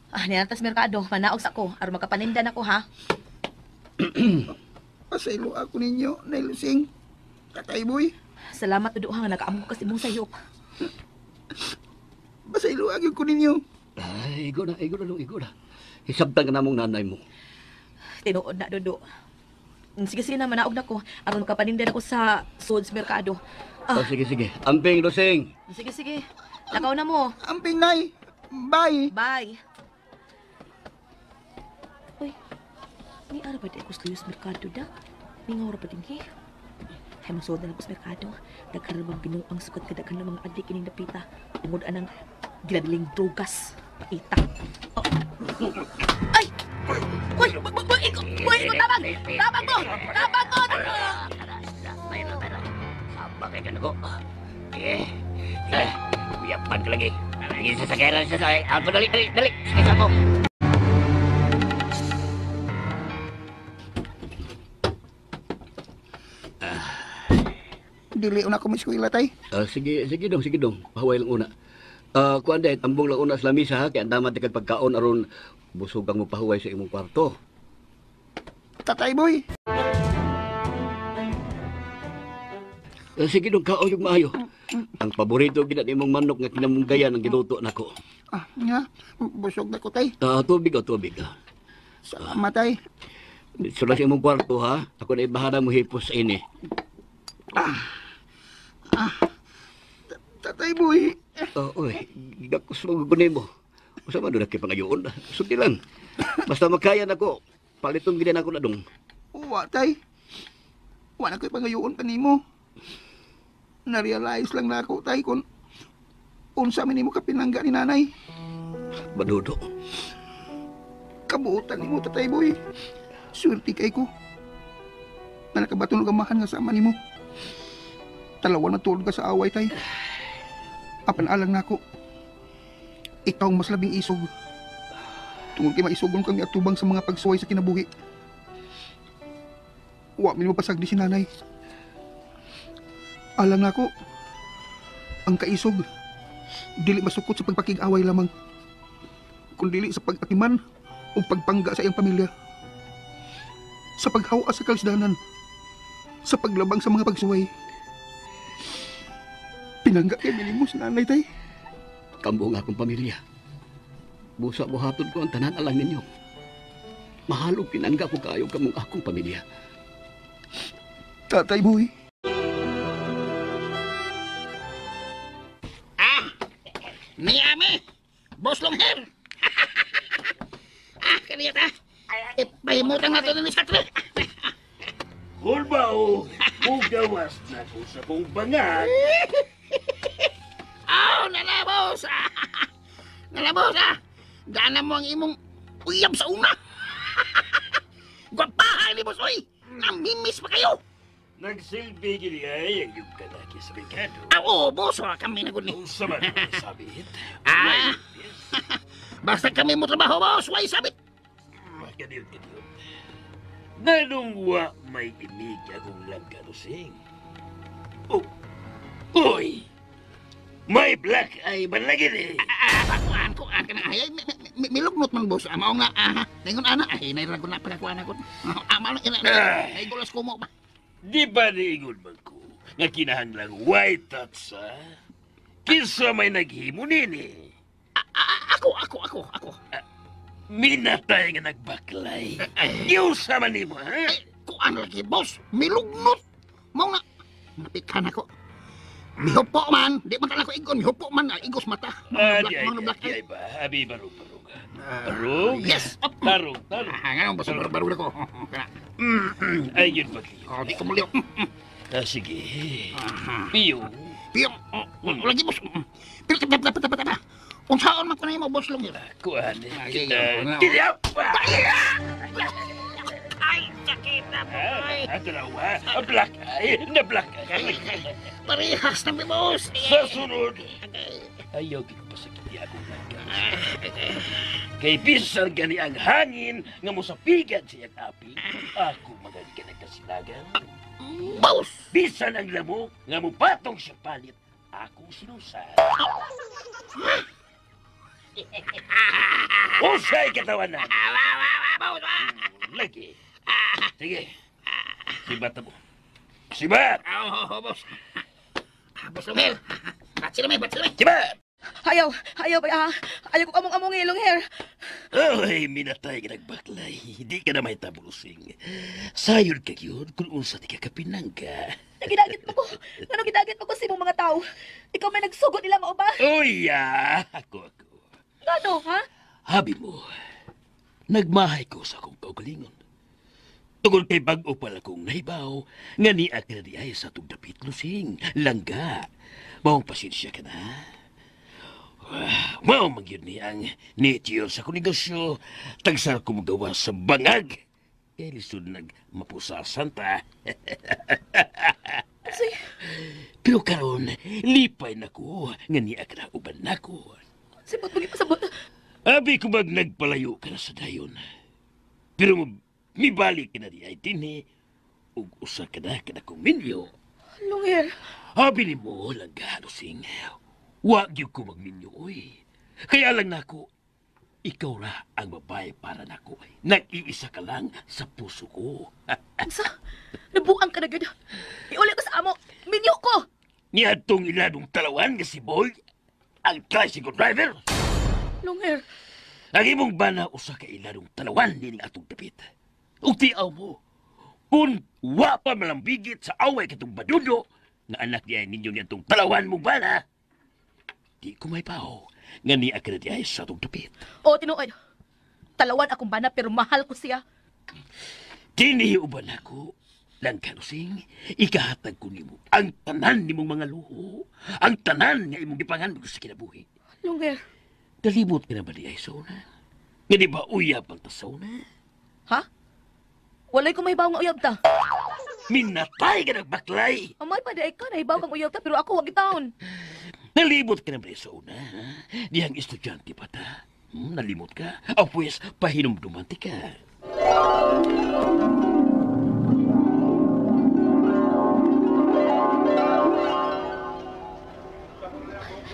Ah, nilantas merkado, manaog sa ko. Aron makapanindan ako, ha? Pasaylo ako ninyo, Nay Lusing. Tatay Boy. Salamat, Dudo, ha, nga nakaamgo ka sa imong sayop. Pasaylo agyo ko ninyo. Ay, igo na, igo na, dong, igo na. Hisabtan ka na mong nanay mo. Tinuod na, Dudo. Sige, sige na, manaog na ko. Aron makapanindan ako sa Sods Merkado. Ah. Oh, sige, sige. Amping, Lusing. Sige, sige. Lakaw na mo. Amping, Nay. Bye. Bye. Uy, ni ara ba di ako sa Luyos Merkado da? Ni nga ora ba din he? Ay, masuod na lang ko sa merkado. Daghan na binuang sukat kadaghan ng mga adik ining napita. Tungod anang ginadiling drogas. Paita. Oh. Ay! Uy! Uy! Uy! Tabang! Tabang ko! Tabang ko! Sabang ka na ko. Eh, uyapan ka lagi. Sige, sasakay lang, sasakay. Alpo, dali, dali, dali. Sige, sako. Dili una ko eskwela, tay. Sige, sige dong, sige dong. Pahuway lang una. Kuan day, tambong lang una sa lamisa ha, kaya ang damat kag pagkaon aron busog ang mopahuway sa imong kwarto. Tatay Boy. Sige dong, kaon yung maayo. Ang paborito gid imong manok nga kinamunggayan ang giluto nako. Ah, nga, busog na ko, tay. Tubig o tubig. Salamat, tay. Sula sa imong kwarto ha. Ako na ibahala mo hipos ini. Tatay Boy. Oy, gakos mo gunin mo. Usa man doon nakipangayoon. Sulti lang. Basta makaya nako. Paliton gid nako na dong. Wa, tay. Wa na ko'y pangayoon pa nimo. Na-realize lang na ako, tay, kung unsa man nimo kapinangga ni nanay. Badudo. Kabuotan nimo, Tatay Boy. Swerte kay ko. Na nakabaton og amahan nga sama nimo. Talawan matulog ka sa away, tay. Apan alang nako. Ikaw ang mas labing isog. Tungod kay maisugon kang atubang sa mga pagsuway sa kinabuhi. Wa min mapasagdi si nanay. Alang nako, ang kaisog, dili masukot sa pagpakig-away lamang, kun dili sa pag-atiman o pagpangga sa iyang pamilya. Sa paghawa sa kalisdanan, sa paglabang sa mga pagsuway. Pinangga kay mo si nanay, tay. Kambo nga akong pamilya. Busa buhaton ko ang tanan alang ninyo. Mahal og pinangga ko kaayo kamong akong pamilya. Tatay Boy. Ni ami, Boss Longhair. Ah, kaniya ta. Ipahimutang nato ni sa tre. Kulbao, ugawas na ko sa kong bangag. Oh, nala, boss. Nala, boss, ah. Gana mo ang imong uyab sa una. Gwapahay ni boss, oy. Namimiss pa kayo. Nagsilbi gini ay ang iyong kalaki sa Ricardo. Ah, oo, boss, ah, kami na gud ni. Unsa man ang sabit? Ah. Basta kami mo trabaho, boss. Way sabit. Kadiyot, kadiyot. Nganong wa may imig akong langkarusing? Oh, uy! May black eye man lagi ni. Ah, kuan, kuan ka na. Ay, milugnot man, boss. Ah, mao nga, ah. Ningon ana, ay, nairag ko na pagkakuan ako. Ah, mao na, naigulas ko mo ba? Di ba niingon man ko nga kinahanglang white touch, ha? Kinsa may naghimo nini? Ako, ako, ako, ako. Minatay nga nagbaklay. Giusa man nimo, ha? Ay, kuan lagi, boss. Milugnot. Mao nga, napikan ako. Mihupo man, di man ko igon, mihupo man, igos mata. Ah, Mga di ay, black, mga black di eye. ay ba? Abi, barug, barug. Barug? Yes. Op. Tarog, tarog. Ah, ngayon, boss, barug ako. Kana. Ay, yun pag Oh, di ko muliw. Ah, sige. Piyo. Piyo, lagi, boss. Pero, tapa, tapa, tapa, tapa. Unsaon man ko na imo, boss, lang yun. Kuan. Ay, Kita. ay, ay. Kidap! Ay, sakit na, boy. Ah, dalawa. Black eye. Na black eye. Parehas na, boss. Sa sunod. Ayaw gipasakiti akong langga. Kay bisan gani ang hangin nga mosapigan sa iyang api, ako magani nagkasilagan. Boss! Bisan ang lamok nga mupatong sa palit, ako sinusan. Usay katawanan! Lagi. Sige. Sibat mo. Sibat! Oh, boss. Boss Longhair. Batsi na may, batsi na may. Sibat! Ayaw, ayaw ba ah. Ayaw ko among-among long hair. Ay, minatay ka nagbaklay. Di ka na may tabulusing. Sayon ka yun kung unsa di ka kapinangga. Nagidagit pa ko. Ngano gidagit pa ko sa imong mga tao? Ikaw may nagsugot nila mao ba? Uy, ah, ako, ako. Ngano, ha? Habi mo, nagmahay ko sa akong kaugalingon. Tungod kay bag-o pala kong nahibaw, nga niya ka na di ay sa atong dapit lusing, langga. Maong pasensya ka na. Mao man gyud ni ang nature sa akong negosyo, tagsar ko magawa sa bangag. Kay lisod nagmapusasan ta. Say, Pero karon, lipay na ko, nga niya ka na uban nako. sibot mo gipasabot. Abi ko bag nagpalayo ka na sa dayon. Pero mibalik ka na di ay dinhi, ug usa ka na kanakong minyo. Long hair. Abi ni mo lang galusing. Wa gyud ko magminyo oy. Kaya lang nako, ikaw ra ang babae para nako. Nag-iisa ka lang sa puso ko. Unsa? Nabuang ka na gyud. Iuli ko sa amo. Minyo ko. Niadtong iladong talawan nga si Boy, ang tricycle driver. Long hair. Ang imong bana usa ka iladong talawan nining atong dapit. Ug tiaw mo, kung wa pa malambigit sa away katong badudo, nga anak diay ninyo niadtong talawan mong bana, di ko may paho nga niya ka na diay sa atong dapit. O tinuod. Talawan akong bana pero mahal ko siya. Dinhi uban ako, lang kanusing, ikahatag ko nimo ang tanan nimong mga luho, ang tanan nga imong gipangan sa kinabuhi. Long hair. Nalimot ka na ba di ay sa una? Nga di ba uyab ang ta sa una? Ha? Walay ko mahibaw nga uyab ta. Minatay ka nagbaklay! Amay pa di ka nahibaw kang uyab ta pero ako wag gitaon. Nalimot ka na ba sa una? Ha? Dihang estudyante pa ta. Nalimot ka? O pues, pahinumduman ti ka.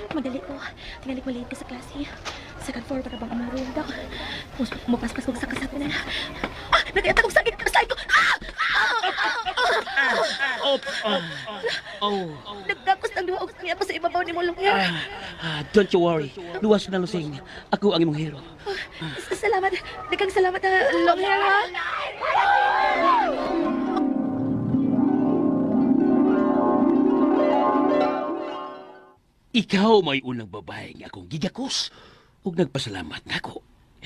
Madali ko. Tingali ko late ka sa klase. Second floor para bang among room daw. Mupaspas kog sa kasaknan. Ah! Nagayata kog sakit sa ko. Ah! Ah! Oh. Nagkakos ang duha og sangya pa sa ibabaw ni mo long hair. Ah, don't you worry. Luwas na lusing. Ako ang imong hero. Salamat. Daghang salamat ha, long hair ha. Ikaw may unang babae nga akong gigakos ug nagpasalamat nako.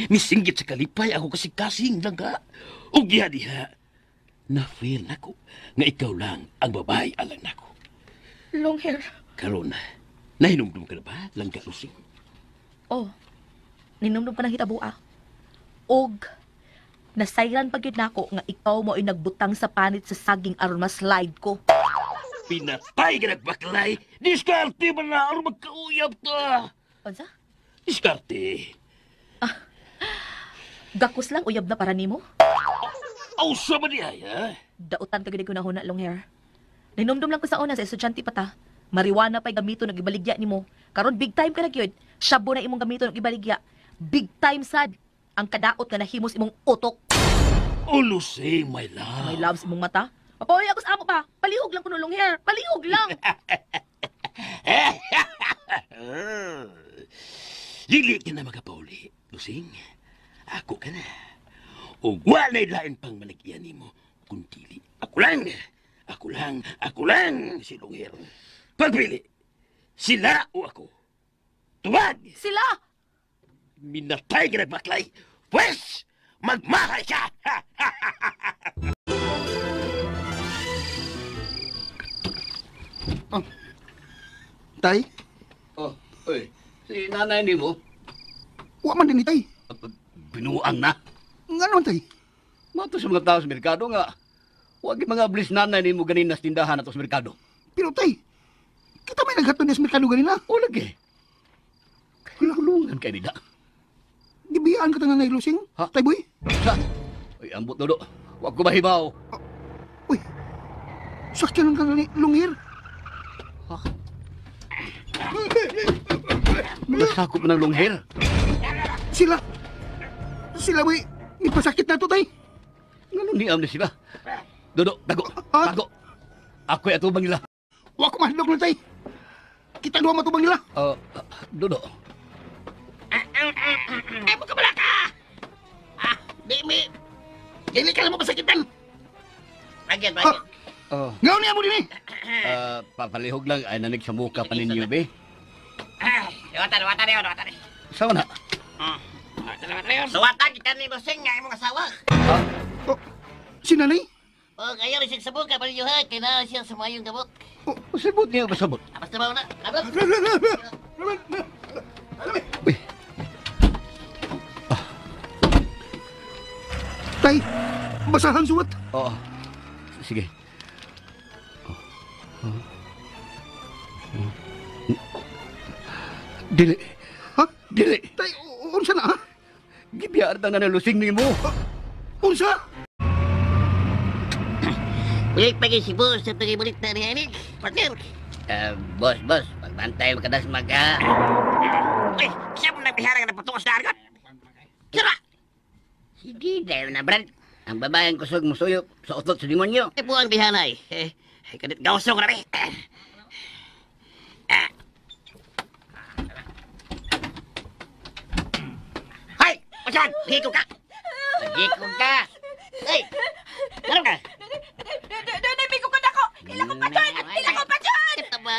Misinggit sa kalipay ako kasing-kasing lang ka. Ug diha diha, na-feel nako nga ikaw lang ang babae alang nako. Long hair. Karon, nahinumdum ka na ba, Langga Lusing? Oh, ninumdum ka ng hitabo ah. Og, nasayran pa gyud nako nga ikaw mo ay nagbutang sa panit sa saging aron ma-slide ko. Pinatay ka nagbaklay! Diskarte man na aron magkauyab ta! Unsa? Diskarte! Gakos lang uyab na para nimo? Aw, sa ba niya, ha? Dautan ka gid ko na long hair. Ninumdum lang ko sa una sa estudyante pa ta. Marijuana pa'y gamiton og ibaligya nimo. Karon big time ka na gyud. Shabu na imong gamiton og ibaligya. Big time sad ang kadaot nga nahimos imong utok. Oh, Lusing, my love. May loves imong mata. Papauli ako sa amo pa. Palihog lang kuno long hair. Palihog lang. Dili ka na magapauli, Lusing. Ako ka na. O wa na'y lain pang malagyan nimo. Kung dili, ako lang. Ako lang, ako lang, si Longher. Pagpili, sila o ako. Tuwag! Sila! Minatay ka nagbaklay. Pwes, magmahay ka! Tay, Oh, oy, si nanay nimo, wa man din ni tay. binuang na. Nga naman tay. Mato sa mga tao sa merkado nga, wag yung mga ablis nanay nimo ganin na tindahan ato sa merkado. Pero tay, kita may naghatod niya sa merkado ganina. O lagi. Kulungan kay nila. Gibiyaan ka ta nanay Lusing? Ha? Tay boy? Sa, oy, ambot dodo. Wag ko mahibaw. Uy, sakyanan ka na ni Lungir. Ha? Nasakop na ng longhair. Sila! Sila boy, ipasakit na to tay. Ngano niam na sila? Dodo, tago, Ah? tago. Ako'y atubang nila. Wa ko mahadlok na tay. Kita duha matubang nila. Dodo. Ay, mo ka ka! Ah, di mi. Dili ka lang mo pasakitan. Bagyan, bagyan. Oh, Ngayon niya mo din eh. Papalihog lang ay nanig sa muka pa ninyo, be. Ay, wata na, wata na, wata na. Sama na. Suwata kita ni Boseng nga imong asawa. Ha? Oh, si nanay? O, kayo rin sa buka pa ninyo ha, kailangan siya sa mayong gamot. Oh, pasabot niya, pasabot. Basta ba na? Abot. Uy, Tay, basahan suwat. oo. Sige. Dili. Ha? Dili. Tay, unsa na ha? Gibiyaan na na lusing nimo. Unsa? Ulik pagi si boss sa pag-ibulit na ni Anik. Partner. Boss, boss, magbantay ka das maga. Uy, siya mo nagbihara nga napatungo sa dagat. Sira! Sige, dahil na, Brad. Ang babaeng kusog musuyok sa utot sa demonyo. Ay po ang bihanay. Eh, kanit gawsong na rin. Hay! Masan! Hiko ka! Nagikog ka! Ay! Ano ka? Doon, may kukod ako! Ila ko pa dyan! Ila ko pa dyan! Tama.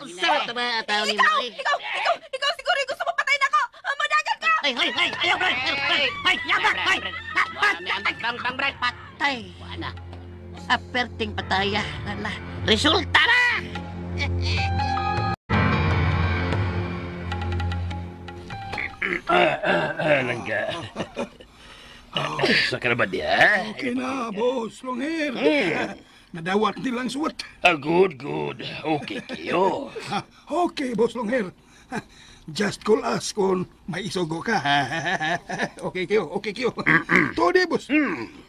Unsa tama ataw ni Ikaw! mo. Ikaw! Ikaw! Ikaw siguro yung gusto mo patayin ako! Madagal ka! Ay, ay, ay! Ayaw, Brad! Ay, ay, yabak! Ay! Bang, bang, Brad! Patay! Wala. Aperting pataya. Ala. Resulta na! Langga. Sa ka na ba diya? Okay na, boss Longhair. Nadawat nilang suwat. Ah, good, good. Okay kayo. Ha, okay, boss Longhair. Ha, just call us kung may isugo ka. Okay kayo, okay kayo. Tode, boss.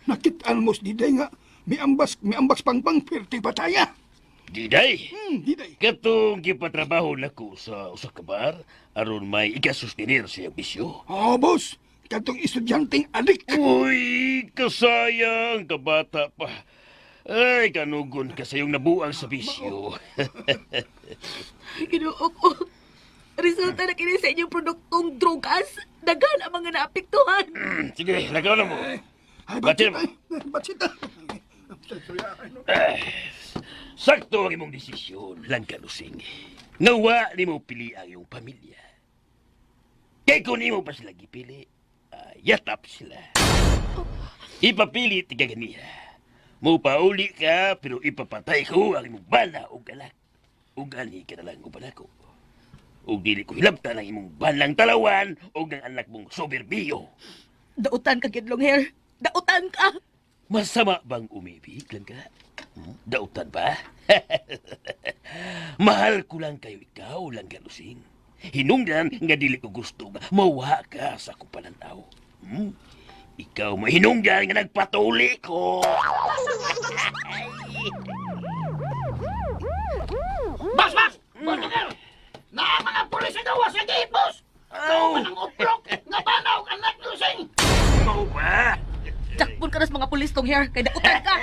Nakitaan mo si Diday nga. Miambas pangpang perti pataya. Diday, Diday. katong gipatrabaho nako sa usa ka bar aron may ikasustenir sa iyang bisyo. Oh, boss. Katong estudyanteng adik. Uy, kasayang kabata pa. Ay, kanugon ka sa iyong nabuang sa bisyo. Ginoo ko. Resulta na kini sa inyong produktong drogas. Daghan ang mga naapektuhan. Sige, lagaw na mo. Ay, Batid batid. Ay, batid. Sakto ang imong desisyon, Langga Lusing. Ngawa ni mo pili ang iyong pamilya. Kay kung nimo pa sila gipili, yatap sila. Ipapilit ka ganiha. Mupauli ka, pero ipapatay ko ang imong bana o galak. Ug ani ka na lang uban ako. Ug dili ko hilabtan ang imong banang talawan o ang anak mong soberbiyo. Dautan ka, Gidlong Hair. Dautan ka! Masama bang umibig, Langga? Dautan ba? Mahal ko lang kayo ikaw, Langga Lusing. Hinungdan nga dili ko gusto nga mawa ka sa akong pananaw. Ikaw mahinungdan nga nagpatuli ko. Bas, bas! Bas, na mga pulis sa gawas sa gate, boss! Oh, Ang uplok nga banaw anak Lusing! mao ba? Jakpon ka na sa mga pulis, Long Hair. Kay dautan ka!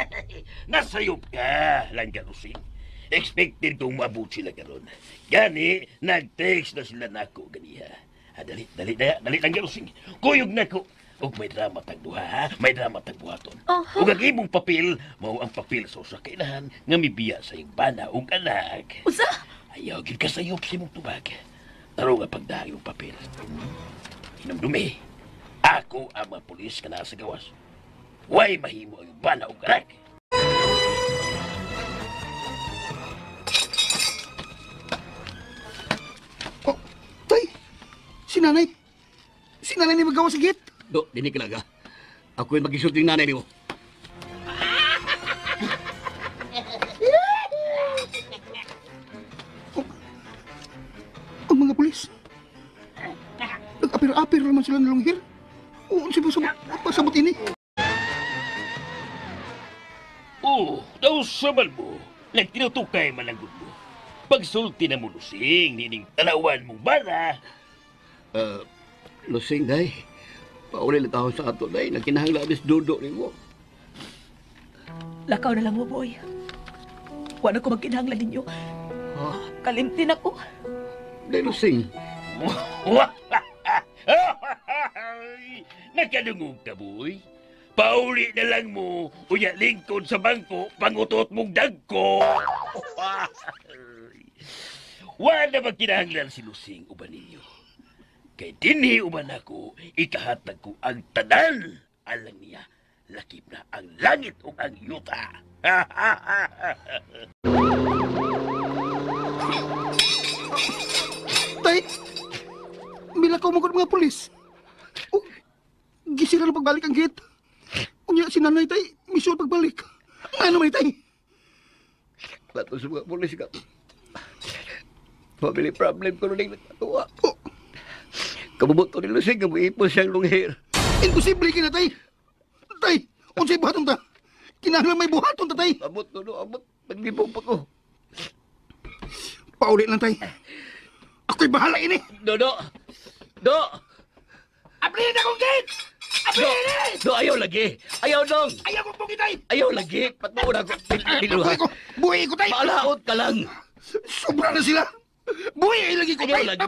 Nasayop ka, Langga Lusing. Expected kong maabot sila karon. Gani, nag-text na sila nako ganiha. Ah, dali, dali, dali, dali, Langga Lusing. Kuyog nako. Ug may drama tagduha, ha? May drama tagbuhaton. Aha. Ug ang imong papel, mao ang papel sa usa ka inahan nga mibiya sa iyong bana ug anak. Usa! Ayaw, gid ka sayop sa imong tubag. Taro nga pagdaha imong papel. Hinumdumi, ako ang mga pulis nga nasa gawas. Way mahimo ang bana ug anak. Oh, tay! Si nanay! Si nanay ni magawa sa gate! Do, dini ka lang ha. Ako'y magisulting nanay nimo. Ang mga pulis. Nag-apir-apir naman sila ng Longhir. Oo, si pasabot ini. Oh, daw samal mo. Nagtinutukay malanggot mo. Pagsulti na mo, Lusing, nining talawan mong bana. Lusing, day. Pauli lang taon sa ato, day. Nagkinahanglan is dudo nimo. Lakaw na lang mo, boy. Wa na ko magkinahanglan ninyo. Kalimtin ako. Day, Lusing. Nakadungog ka, boy. Pauli na lang mo, unya lingkod sa bangko, pangutot mong dagko. Wa na magkinahanglan si Lusing uban ninyo. Kay dinhi uban ako, ikahatag ko ang tanan. Alang niya, lakip na ang langit ug ang yuta. Tay! Milakaw mo mga pulis. Oh, gisira na pagbalik ang gate. Unya si nanay, tay, misyon pagbalik. Ano man, tay? Bato sa mga pulis ka. Family problem ko rin nagkatuwa. Oh, Kabubuto ni Lusing, kamuipon siyang lunghir. imposible kina, tay. Tay, unsay buhaton ta? Kinahanglan may buhaton ta, tay. Abot, no, abot. Naglibog pa ko. Pauli lang, tay. Ako'y bahala ini. Do, do. Do! Ablihin akong gate! Do! Do, ayaw lagi. Ayaw, dong. Ayaw kong bugi, tay! Ayaw lagi. Patbuo na ko. Buhi ko! Buhi ko, tay! Maalaot ka lang. Sobra na sila! Buhi ay lagi ko, Ayaw tay! lagi.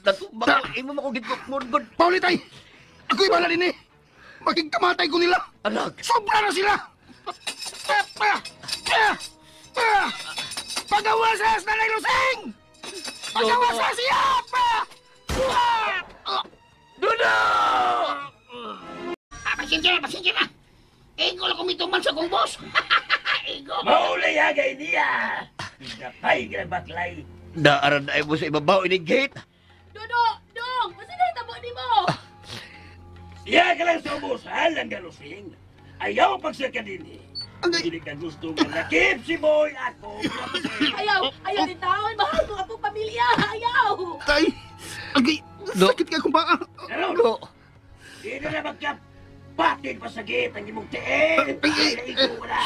Natumba ko. Imo mo ko gitmod. Pauli, tay! Ako'y bahala din eh! Magigkamatay ko nila! Anak. Sobra na sila! Pagawa sa Nanay Lusing! Pagawa sa siya! Dudo! Ah, pasensya na, pasensya na. Igo lang kumituman sa kong boss. Igo. Maulay agay niya! Pinatay ka ng baklay. Daaran na mo sa ibabaw ini gate. Dodo! Dong! Basta na tabo ni mo! Siya ka lang sa ubusan, Langga Lusing. Ayaw pagsaka din eh. Angay! Hindi ka gusto nga nakip si Boy ako. Ayaw! Ayaw din taon! Mahal ko akong pamilya! Ayaw! Tay! Agay! Sakit ka akong paa! Karon, Do. hindi na magkapatid pa sa gate ang imong tiil.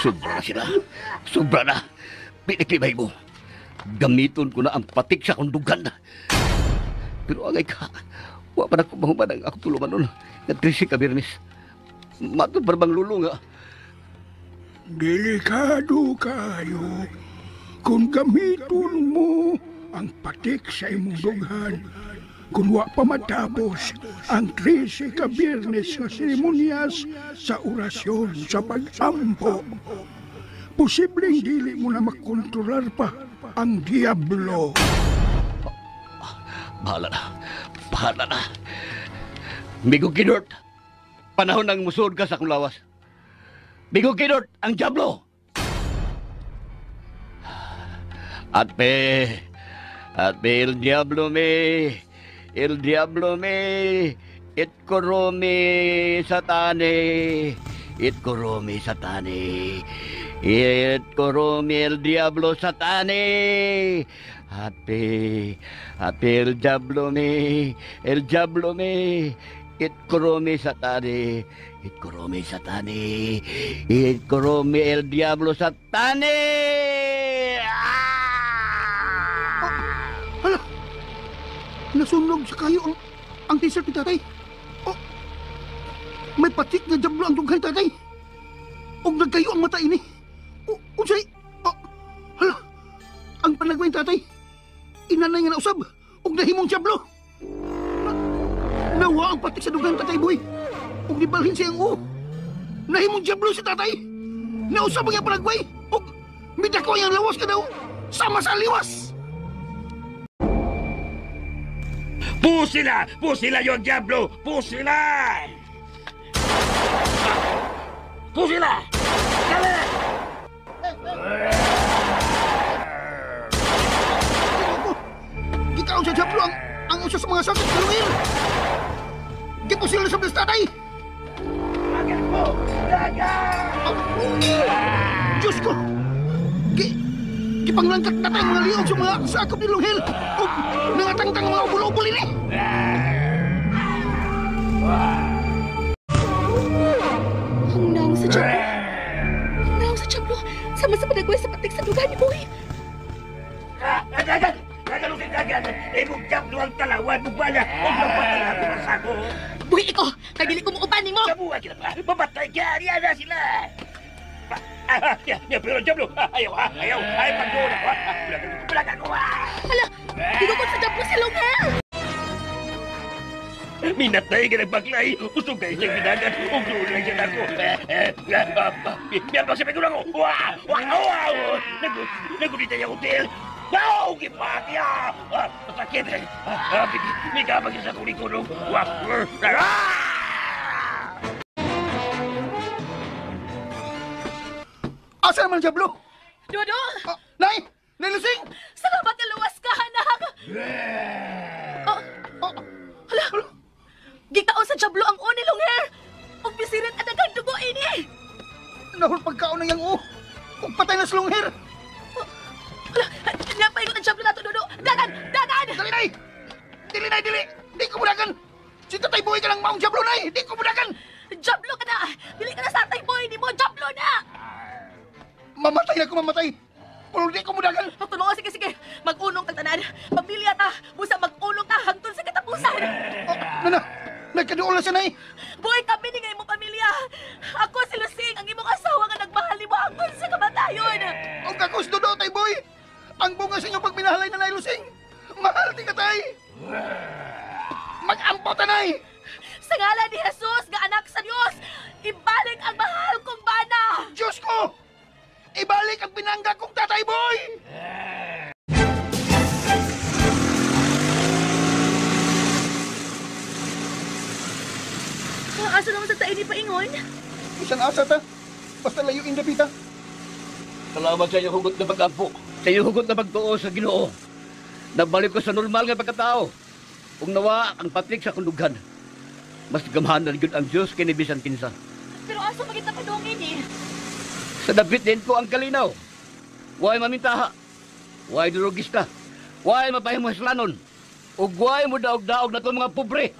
Sobra na sila. Sobra na. Piniklibay mo. Gamiton ko na ang patik sa akong dugan. Pero angay ka, wa pa na ko mahuman ang akong tuluman nun. Nagtrisi ka, Birnis. Matod pa bang lulo nga? Delikado kayo kung gamiton mo ang patik sa imong dughan. Kung wa pa matapos ang 13 ka Biyernes sa seremonyas sa orasyon sa pag-ampo. Posibleng dili mo na makontrolar pa ang diablo. Bahala na. Bahala na. Migo Kidort, panahon ng musuod ka sa akong lawas. Migo Kidort, ang diablo! At pe, el diablo me, it koromi satane, it koromi satane, it koromi el diablo satane. At pe, el diablo me, it koromi satane, it koromi satane, it koromi el diablo satane. Hala! Nasunog sa kayo ang t-shirt ni tatay. Oh, may patik na diablo ang dughan tatay. Og nagkayo ang mata ini. Unsay? Oh, hala! Ang panagway tatay. Inanay nga nausab. Og nahimong diablo. Nawa ang patik sa dughan tatay boy. Og nibalhin siya ang u. Nahimong diablo si tatay. Nausab ang panagway. Og midako ang lawas ka daw. Sama sa liwas. Pusila! Pusila yung diablo! Pusila! Pusila! Dali! Gikaon sa diablo ang usa sa mga sakit sa lungil! Gipusil na sa bilis tatay! Dagan mo! Dagan! Diyos ko! Gipanglangkat na tayo mga liog sa mga sakop ni Lunghil! O nangatangtang mga ubol-ubol ini! Ang naong sa Diablo! Ang naong sa Diablo! Sama sa panagway sa patik sa dugan ni Boy! Dagan! Dagan o dagan! Imong Diablo ang talawan! Bubala! Huwag lang patala ako ng sako! Buhi ko! Kay dili ko muuban nimo! Kabuha kita pa! Mamatay ka! Niya na sila! Ya, pero Diablo! Ayaw! Ayaw! Ay, pagdoon ako! Bulagan ko! Hala! Ginukod sa Diablo si Lunghel! Minatay ka nagbaklay! Usog kayo siyang binagan! Uglo lang siya ako! Miyabak sa pigulang ko! Wah! Wah! Wah! Nagunita niya hotel! Wow! Gipakya! Sakit! May kabag sa kulikulong! Wah! Asa naman ang Diablo? Dodo! Nay! Nay Lusing! Salamat na luwas ka, anak! Oh. Hala! Gikaon sa Diablo ang uni, Longhair! Ug bisirit ang daghang dugo ini! Nahul pagkaon ng yang u! Ug patay na si Longhair! Hala! Napaingon ang Diablo nato, Dodo! Dagan! Dagan! Dali, Nay! Dili, Nay! Dili! Di ko mudagan! Si Tatay Boy ka lang maong Diablo, Nay! Di ko mudagan! Diablo ka na! Dili ka na sa Tatay Boy! Di mo Diablo na! Mamatay na ko, mamatay! Pero di ko mudagan! Tulungan, sige, sige! Mag-unong tagtanan! Pamilya ta! Busa mag-unong ta hangtod sa katapusan! Oh, nana! Nagkaduol na siya, Nay! Boy, kami ni nga imong pamilya! Ako si Lusing, ang imong asawa nga nagmahal nimo hangtod sa kamatayon! Og ako si Dodo, Tay Boy! Ang bunga sa inyong pagminahalay na, Nay Lusing! Mahal di ka, Tay! Mag-ampo ta, Nay! Sa ngalan ni Jesus, nga anak sa Dios, ibalik ang mahal kong bana! Diyos ko! Ibalik ang pinangga kong Tatay Boy! Asa naman sa taini paingon? Bisan asa ta. Basta layuin dapita. Salamat sa iyong hugot na pag-ampo. Sa iyong hugot na pagtuo sa Ginoo. Nabalik ko sa normal nga pagkatao. Ug nawa ang patik sa kundughan. Mas gamhanan gyud ang Dios kini bisan kinsa. Pero asa magita padungin eh? Sa dapit din ko ang kalinaw. Way mamintaha. Way drogista. Way mapahimo hislanon. Ug way mo daog-daog na itong mga pobre.